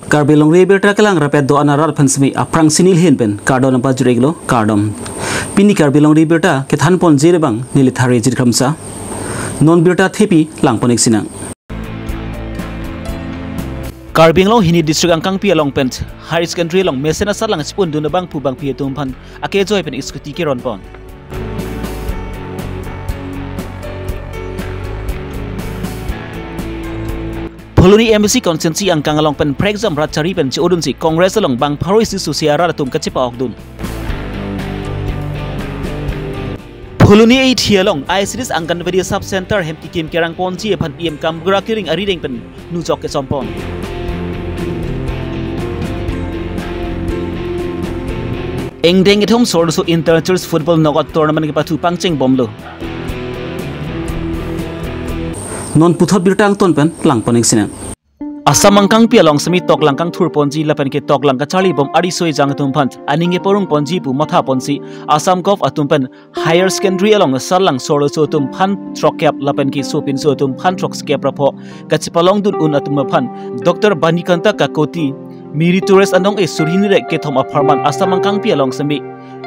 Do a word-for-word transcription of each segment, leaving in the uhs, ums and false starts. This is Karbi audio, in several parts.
Karbi Longri Abirta kelang rapet do-an arat aphan semi aphrangsi neli ahin pen kardom nangpajir-iklo, kardom. Pini Karbi Longri Abirta kethan ponji abang neli Thari Jirkhamsa. Non birta thepi lang pon-ik sinang. Karbi Anglong hini district angkangpi along pen higher secondary along mesen asatlang chipundun abangphu bangphi atum aphan akejoi pen scooty keron pon. Phuloni M A C constituency angkang along pen prekjam rat chari pen chodunsi Congress along bang pharo isi susi arat atum kachepa-okdun. Phuloni eight along I C D S Anganwadi sub center hem kikim kerang ponji aphan P M Kamgra Kiring arideng pen nujok kesom pon. Ingdeng kethom Sorso Inter Church Football Knockout Tournament kepathu pangcheng bomlo. Non puthot birta angton pen lang pon-ik sinang. Assam angkangpi along semi toklang kangthur ponji lapen ke toklang kacharli bom arisoi jang atum aphan aning keporong ponji pu matha ponsi Assam Govt atum pen higher secondary along asatlang Sorso atum aphan throkkep lapen ke sopinso atum aphan throkkep ra pho kachepalongdun un atum aphan Doctor Banikanta Kakoti, Meritorious anong e suri hini ra kethom apharman Assam angkangpi along semi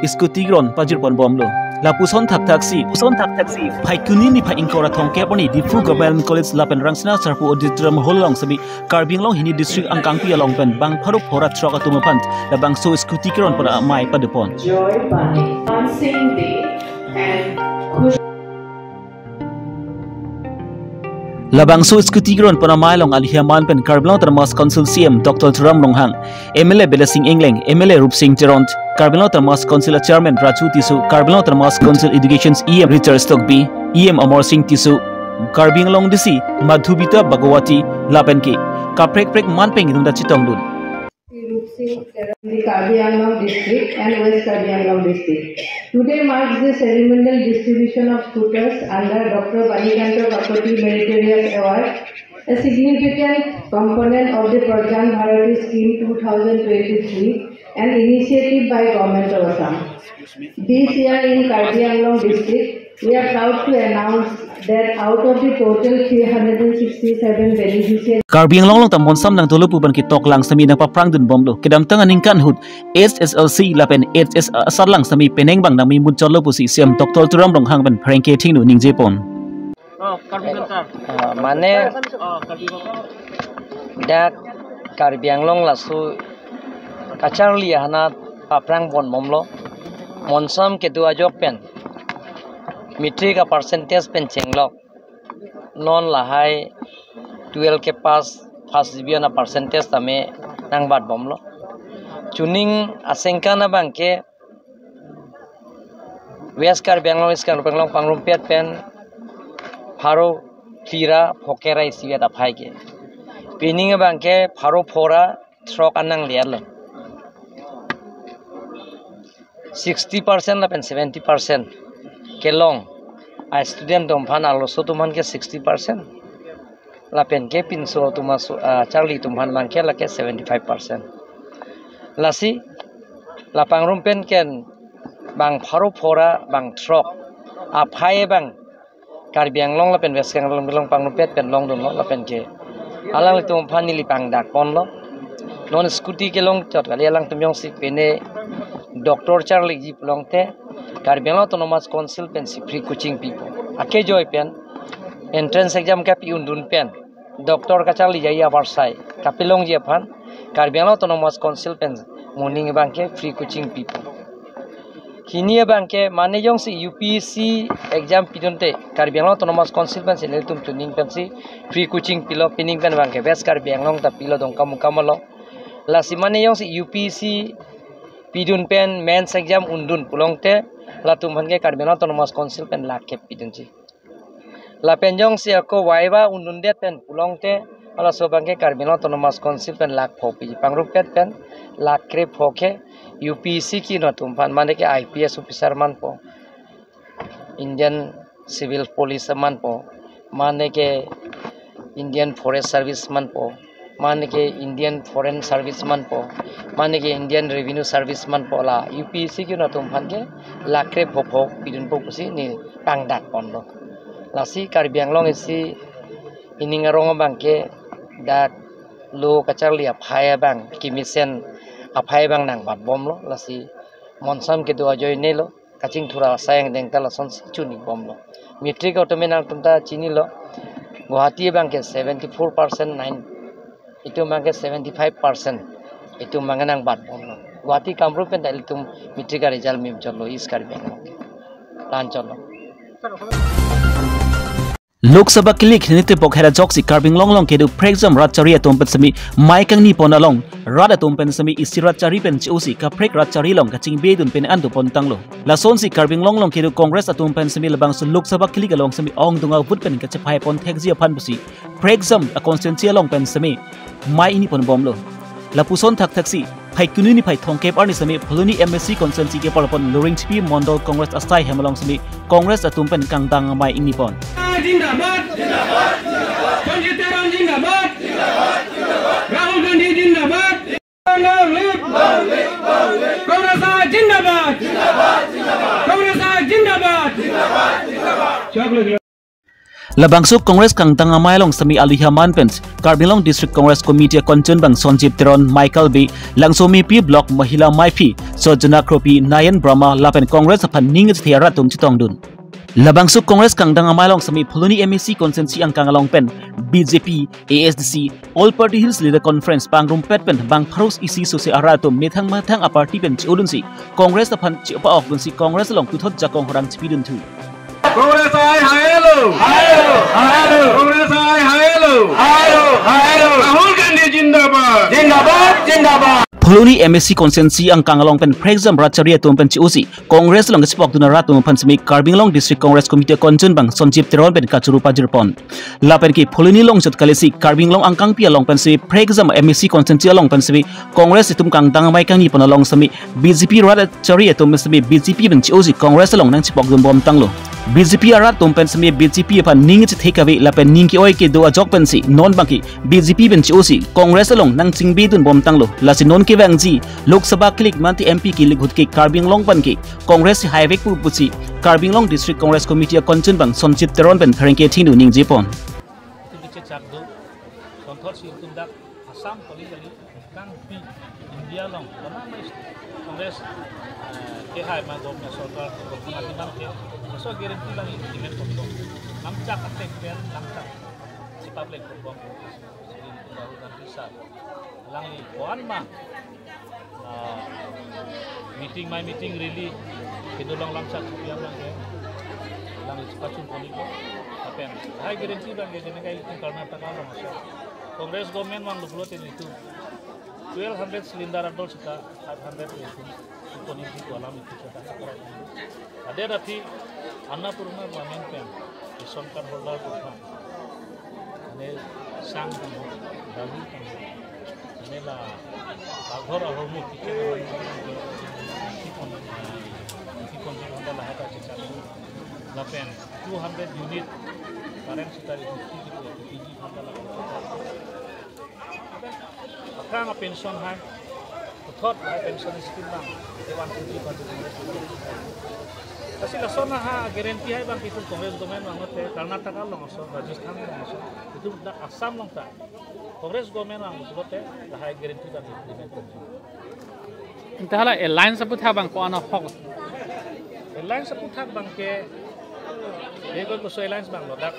scooty ron pajir pon bomlo. Lapuson thakthaksi, puson thakthaksi, Phaikuni niphai ingkoi ra thomkep arni Diphu Government College lapen Rangsina Sarpo Auditorium Hall along semi Karbi Anglong hini district angkangpi along pen bang pharo phora throk atum aphan labangso scooty keron pon amei padopon. Joy Bani, Dancing Day and Khush. Labangso scooty keron pon amei along alihi aman pen Karbi Anglong Autonomous Council C E M Doctor Tuliram Ronghang, M L A Bidya Sing Engleng, M L A Rupsing Teron, Karbi Anglong Autonomous Council Chairman Raju Tisso, Karbi Anglong Autonomous Council Education E M Richard Tokbi, E M Amar Sing Tisso, Karbi Anglong D C Madhubita Bhagawati lapen ke kaprek prek man pen kedunda chetongdun. Rupsing Teron, the Karbi Anglong district and West Karbi Anglong district. Today marks the ceremonial distribution of scooters under Doctor Banikanta Kakoti Meritorious Award, a significant component of the Pradhan Bharati Scheme two thousand twenty-three, an initiative by Government of Assam. This year in Karbi Anglong district, we are proud to announce that out of the total three hundred and sixty-seven beneficiaries, Karbi Anglong along tambon sam nangdolo pu pen ketoklang semi nangpaphrangdun bomlo. Kedamtang aningkan ahut H S L C lapen H S asatlang semi penang bang nangmimut jolo pusi C E M Doctor Tuliram Ronghang pen pherangke thengno ningje pon. Oh, Karbi Belkar. Ah, mane, oh, Karbi Belkar. Dak Karbi Anglong laso kacharli ahanat paphrang pon bomlo. Monsam kedo ajok pen matric a percentage pen chenglok. Non lahai twelve kepass first division a percentage tame nangbat bomlo. Chuning asengkan abangke West Karbi Anglong, East Karbi Anglong pangrumpet pen pharo phli ra pho kre ra isi vet aphai ke. Pining abangke pharo phora throk an nangle-etlo. Sixty percent lapen seventy percent kelong a student atum aphan, arloso atum aphan ke sixty percent. Lapen ke pinso atum aso, ah, charli atum aphan abangke lake seventy-five percent. Lasi la pangrum pen ken bang pharo phora bang throk aphai bang Karbi Anglong lapen West Karbi Anglong pangrumpet pen longdunlo lapen ke alanglitum aphan neli pangdak ponlo. Non scooty kelong chot kali, alangtum jongsi pine doctor charliji pulote Karbi Anglong Autonomous Council pensi free coaching pipo. Akejoi pen entrance exam kapi-undun pen doctor kacharliji abarsai kapelongji aphan Karbi Anglong Autonomous Council pen moning abangke free coaching pipo. Hini abangke mane jongsi U P S C exam pidunte Karbi Anglong Autonomous Council pensi nelitum chuning pensi free coaching pilo, pining pen abangke West Karbi Anglong ta pilo, Dongkamukam along. Lasi mane jongsi U P S C pidun pen mains exam undun pulote latum aphan ke Karbi Anglong Autonomous Council pen lakh kep pidunji. Lapen jongsi ako viva undundet pen pulote halaso abangke Karbi Anglong Autonomous Council pen lakh pho piji. Pangrumpet pen lakh kre pho ke U P S C kino atum aphan, mane ke I P S officer manpo, Indian Civil Police manpo, mane ke Indian Forest Service manpo, mane ke Indian Foreign Service manpo, mane ke Indian Revenue Service manpo, la U P S C kino atum aphan ke lakh kre pho pho pidunpo pusi neli pangdak ponlo. Lasi Karbi Anglong isi ining arong abangke dak Lo kacharli aphai abang, kemesen aphai abang nangbatbomlo, lasi monsam kedo ajoine lo, kachingthur asai angdeng ta lasonsi chunibomlo. Matric auto me nangtum ta chinilo, Guwahati abang ke seventy-four percent nine, itum abang ke seventy-five percent, itum abang nangbatbomlo. Guwahati Kamrup pen ta ilitum matric a-result mim chotlo East Karbi Anglong ke. Tan chotlo. Lok Sabha kilik hini tepok hera joksi Karbi Anglong along kedo prekjam rat chari atum pen semi mai kangni pon along rat atum pen semi isi rat chari pen che-osi kaprek rat chari along kachingbedun pen an dopon tanglo. Lasonsi Karbi Anglong along kedo Congress atum pen semi labangso Lok Sabha kilik along semi ongdung avote pen kachephai pon thekji aphan pusi prekjam a-constituency along pen semi mai ingni ponbomlo. Lapuson thakthaksi Phaikuni niphai thomkep arni semi Phuloni M A C constituency kepar pon Luringchipi Mondol Congress asai hem along semi Congress atum pen kangdang amai ingni pon. Jindabad. Sanjay Teron jindabad. Rahul Gandhi jindabad. Long live. Congress jindabad. Congress jindabad. Chocolate. Labangso Congress kangdang amai along semi aluha man pen Karbi Anglong District Congress Committee a-convener abang Sanjib Teron, Michael Bey, Langsomepi Block Mahila Maiphi Sojana Kropi, Nayan Brahma lapen Congress aphan ning chethe arat atum chetongdun. Labangso Congress kangdang amai along semi Phuloni M A C constituency angkang along pen B J P, A S D C, All Party Hills Leader Conference pangrumpet pen bang pharus isi sose arat atum methang methang a-party pen che-odunsi Congress aphan che-opa-okdunsi Congress along puthot jakong horang chepidun thu. Congress ai hai lo. Hai lo, hai lo. Congress ai hai lo. Hai lo, hai lo. Rahul Gandhi jindabad. Jindabad, jindabad. Phuloni M A C constituency angkang along pen prekjam rat chari atum pen che-osi Congress along kachepokdun arat atum aphan semi Karbi Anglong District Congress Committee a-convener abang Sanjib Teron pen kachoro pajirpon. Lapen ke Phuloni longchot kalisi Karbi Anglong angkangpi along pen semi prekjam M A C constituency along pen semi Congress itum kangdang amai kangni pon along semi B J P rat chari atum semi B J P pen che-osi Congress along nangchepokdunbom tanglo. B J P arat atum pen semi B J P aphan ning chethe kave lapen ning ke-oi kedo ajok pensi non abangke B J P pen che-osi Congress along nangchingbedunbom tanglo. Lasi non kevangji Lok Sabha kilik mate M P kilik ahut ke Karbi Anglong abangke Congress haivek pu pusi Karbi Anglong District Congress Committee a-convener abang Sanjib Teron pen pherangke thinu ningjepon. Itum bichechak do, sonthor si itum dak Assam kali kali kangpi India along, karena mas Congress, eh, kehai ma government sorkar, government adi abangke, so guarantee lang implement kondong. Lamchak atek pen, lamchak chepapleng kondong. Rahul Gandhi sir. Alangli ko-an ma, ah, meeting, mai meeting rally kedo along lamchak piang abangke. Alangli chepachun ponpo. Lapen hai guarantee abangke, jene kai itum Karnataka along aso Congress government vanglo pulote itum twelve hundred cylinder adol seta five hundred itum. Itum itum alam itum seta. Adet aphi Annapurna government pen ration card holder atum aphan, mane sang atum, dagi atum, mane la paghor ahormu kitchen ahormu, kitchen, kitchen jik honda lahai ta chechak. Lapen two hundred unit current seta itum fifty, fifty jik honda lahai ta chechak. Akam a-pension hai, puthot hai pension scheme abang, itum one twenty percent. Lasi lason ha guarantee hai abang itum Congress government vanglote, Karnataka along aso, Rajasthan along aso, itum dak Assam along ta Congress government vanglote, lahai guarantee abang implement. Ante hala alliance aputhak abang ko-an ahok? Alliance aputhak abangke, ye ko koso alliance abang lo dak.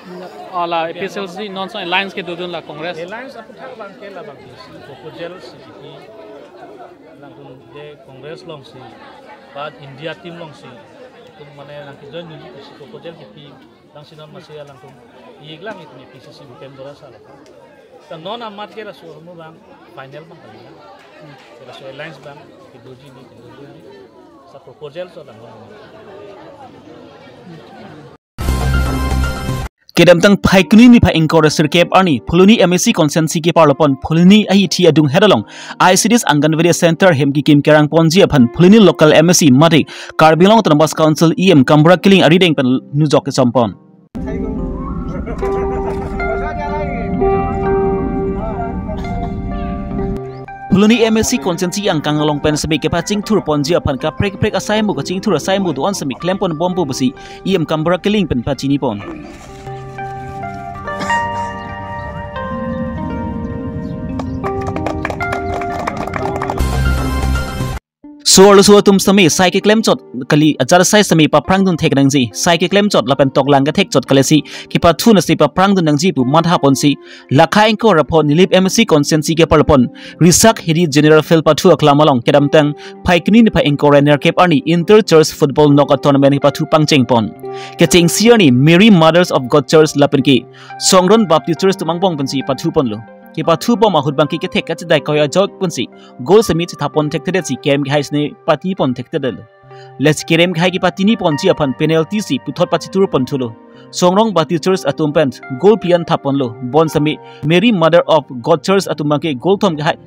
Ala A P H L C non ason alliance kedodun la Congress. Alliance aputhak abangke labangke isi proposal si kipi, alangtum je Congress alongsi, ba India team alongsi, itum mane nangkejoin dunji isi proposal kipi, alangsi non masi alangtum, ik lang itum A P C C Bhupen Bora sir. Ta non amat ke laso ahormu abang final abang kali na. Ke laso alliance abang kedoji ni, kedoji ni. Sa proposal so abang non amat. Kedamtang Phaikuni niphai ingkoi ra sirkep arni Phuloni M A C constituency kepar pon Phuloni ahithi adunghet along I C D S Anganwadi center hem kikim kerang ponji aphan Phuloni local M A C mate Karbi Anglong Autonomous Council E M Kamra Killing arideng pen nujok kesompon. Phuloni M A C constituency angkang along pen semi kepachingthur ponji aphan kaprek kaprek asai mo kachingthur asai mo do-an semi klem ponbompo pusi E M Kamra Killing pen pachini pon. Arloso atum sitame sai keklem chot kali, ajat asai sitame paprang dun thek nangji, sai keklem chot lapen toklang kethek chot kali si kepathu nasi paprang dun nangji pu matha ponsi, lakha ingkoi ra pho Nilip M A C constituency keparlo pon Risak Hiri General Field pathu aklam along kedamtang Phaikuni niphai ingkoi ra nerkep arni Inter Church Football Knockout Tournament kepathu pangcheng pon. Kechengsi arni Mary Mothers of God Church lapen ke Songron Baptist Church atum angbong pensi pathu ponlo. Kepathu bom ahut abangke kethek kachedai koi ajok pensi goal sitame chethap pon thekthedet si kerem kehai sitame patini pon thekthedetlo. Lasi kerem kehai kepatini ponji aphan penalty si puthot pachitur pon thulo. Songron Baptist Church atum pen goal phli an thap ponlo. Bonsitame Mary Mother of God Church atum abangke goal thom kehai,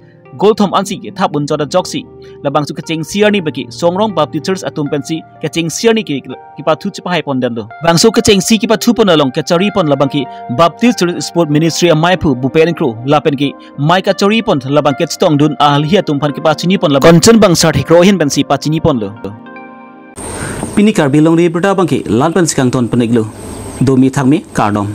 goal thom ansi kethap un chot ajoksi labangso kechengsi arni abangke Songron Baptist Church atum pensi kechengsi arni ke kepathu chepahai pondetlo. Bangso kechengsi kepathu pon along kachari pon labangke Baptist Church Sport Ministry amaiphu Bhupen Kro lapen ke mei kachari pon labang kachetong dun ahalhi atum aphan kepachini pon labang Kanchan Bangsar Thekro ahin pensi pachini ponlo. Pini Karbi Longri Abirta abangke la-an pensi kangton pon-iklo. Domi thakmi, kardom.